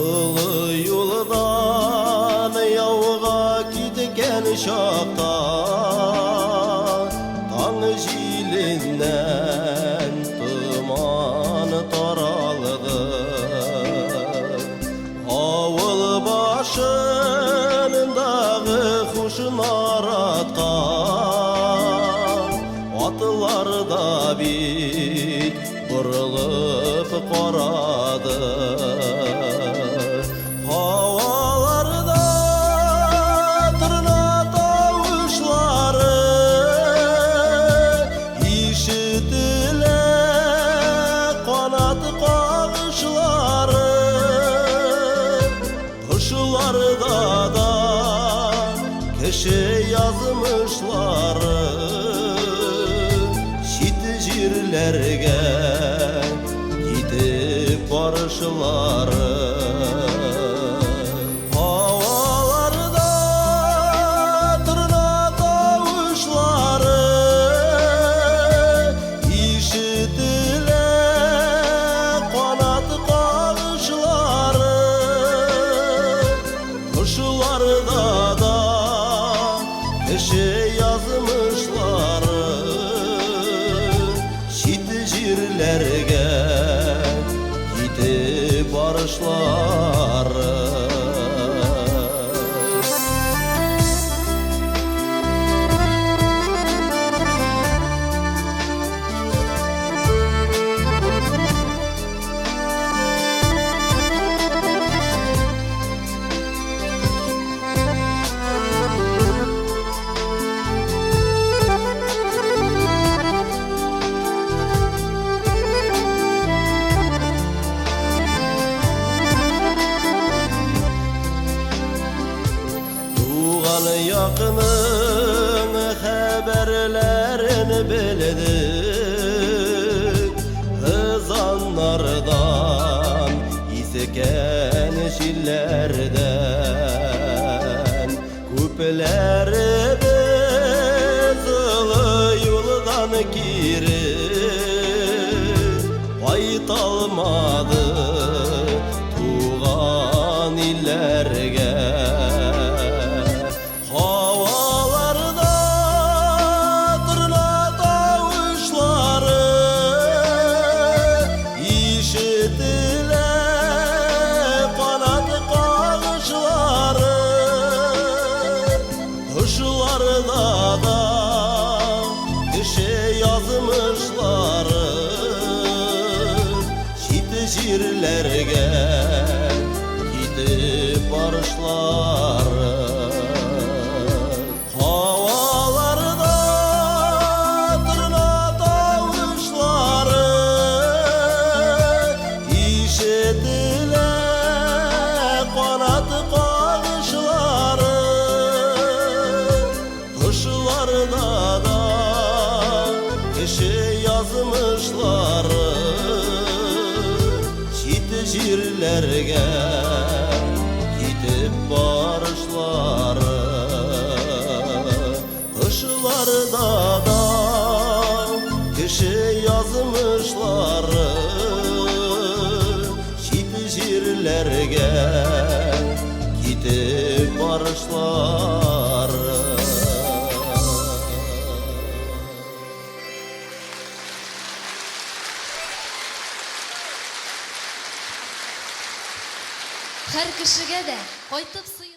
Олы юлдан яуга киткән чакта Таң җиленнән томан таралды. Авыл башындагы хуш наратка Атлар да бит борылып карады. Һаваларда торна тавышлары ишетелә, канат кагышлары. Кошларда да кеше язмышлары чит җирләргә китеп барышлары. Һаваларда торна тавышлары ишетелә, канат кагышлары. Кошларда да кеше язмышлары чит җирләргә китеп барышлары. Туган якның хәбәрләрен белдек, Ызаннардан, искән җилләрдән. Күпләребез олы юлдан кире кайталмады туган илләргә. Һаваларда торна тавышлары ишетелә, канат кагышлары. Кошларда да кеше язмышлары чит җирләргә китеп барышлары. Һаваларда торна тавышлары ишетелә, канат кагышлары. Кошларда да кеше язмышлары чит җирләргә китеп барышлары. Кошларда да кеше язмышлары чит җирләргә китеп барышлары. Һәр кешегә дә кайтып сыеша.